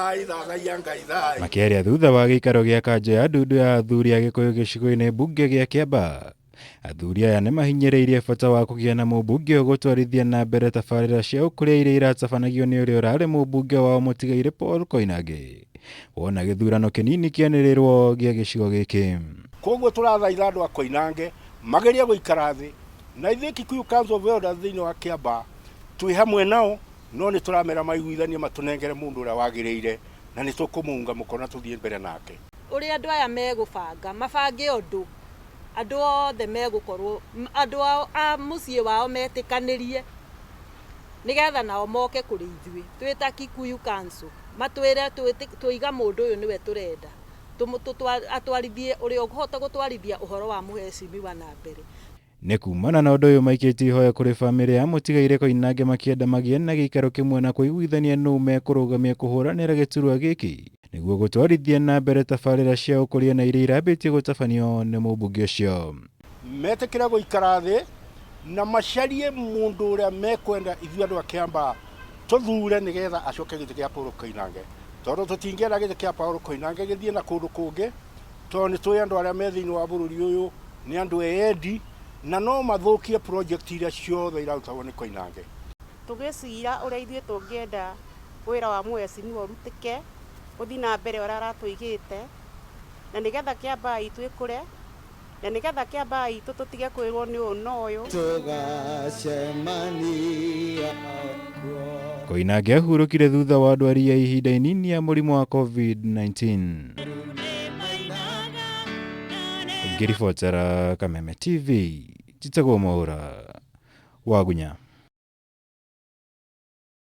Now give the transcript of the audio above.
Thai thathaiya Ngai thai. Makĩaria thutha wa gĩikaro gĩa kanjũ ya ndundu ya athuri a Gĩkũyũ gĩcigo-inĩ mbunge gĩa Kĩambaa, athuri aya nĩmahinyĩrĩirie bata wa kũgĩa na mũmbunge ũgũtwarithia na mbere tabarĩra cia ũkũria iria iratabanagio nĩ ũrĩa ũrarĩ mũmbunge wao mũtigairĩ Paul Koinange wona gĩthurano kĩnini kĩanĩrĩrwo gĩa gĩcigo gĩkĩ. Koguo tũrathaitha andũ a Koinange magerie gũikara thĩ na ithuĩ Kikuyu Council of Elders thĩinĩ wa Kĩambaa twĩ hamwe nao no nĩ tũramera maiguithanie matũnengere mũndũ ũrĩa wagĩrĩire na nĩ tũkũmũunga mũkono na tũthiĩ mbere nake. Ũrĩa andũ aya megũbanga, mabange ũndũ andũ othe megũkorwo, andũ ao a mũciĩ wao metĩkanĩrie nĩgetha nao moke kũrĩ ithuĩ twĩ ta Kikuyu Council matwĩre twaiga mũndũ ũyũ nĩwe tũrenda atwarithie ũrĩa ũkũhota gũtwarithia ũhoro wa mũhecimiwa na mbere. Nĩ kumana na ũndũ ũyũ maikĩtie ihoya kũrĩ bamĩrĩ ya mũtigairĩ Koinange makĩenda magĩe na gĩikaro kĩmwe na kũiguithania nũ mekũrũgamia kũhũranĩra gĩturwa gĩkĩ nĩguo gũtwarithia na mbere tabarĩra cia ũkũria na iria irambĩtie gũtabanio nĩ mũmbunge ũcio. Metĩkĩre gũikara thĩ na macarie mũndũ ũrĩa mekwenda ithuĩ andũ a Kĩambaa tũthure nĩgetha acoke gĩtĩ kĩa Paul Koinange, tondũ tũtingĩenda gĩtĩ kĩa Paul Koinange gĩthiĩ na kũndũ kũngĩ, tondũ nĩ tũĩ andũ arĩa me thĩinĩ wa bũrũri ũyũ nĩ andũ eyendi na no mathũkie project iria ciothe irarutagwo nĩ Koinange. Tũgĩcira ũrĩa ithuĩ tũngĩenda wĩra wa mũhecimiwa ũrutĩke, ũthiĩ na mbere ũrĩa aratũigĩte, na nĩgetha Kĩambaa itũ ĩkũre, na nĩgetha Kĩambaa itũ tũtige kwĩrwo nĩ ũyũ na ũyũ. Tũgacemania kuo. Koinange ahurũkire thutha wa ndwari ya ihinda inini ya mũrimũ wa COVID-19. Ngĩribotera Kameme TV, njĩtagwo Mwaũra Wagunya.